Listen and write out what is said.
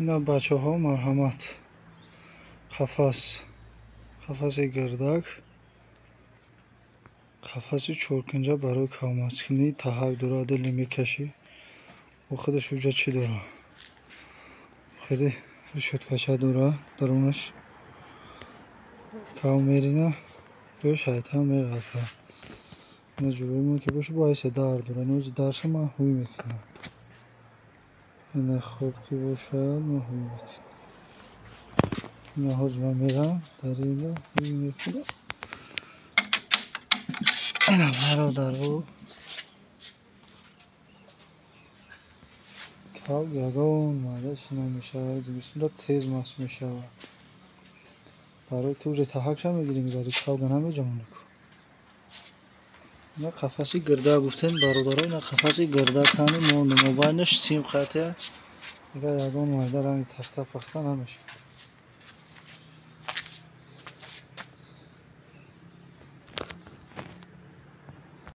Ина, бачаҳо, марҳамат, қафас, қафаси гирдак, қафаси чоркунҷа барои кавмаскунӣ. Таҳак дора, дили мекашӣ, бо худаш уҷа чӣ дора, хеле решёткача дора, дарунаш кав мерина, ё шайтан меғаза. Ина ҷӯрои мо ки боша, бо айсе дар дора. Нози дарша ман ҳуй мекунам. Ина, хоб ки бошад, ман ҳуй мекунам. Ина, ҳозир ман мерам дар инҷо, ҳуй мекунам. Ина, бародаро, кав ягон майда чӣ намешавад, зимистонда тез маст мешавад. Барои ту уже таҳакша мегирем, мебари, кавга намеҷамонӣ ку. Ина, қафаси гирдак гуфтем, бародаро, ина, қафаси гирдак ҳани монд, мобайнаш сим қатия, дигар ягон майда ранги тахта пахта намешавад.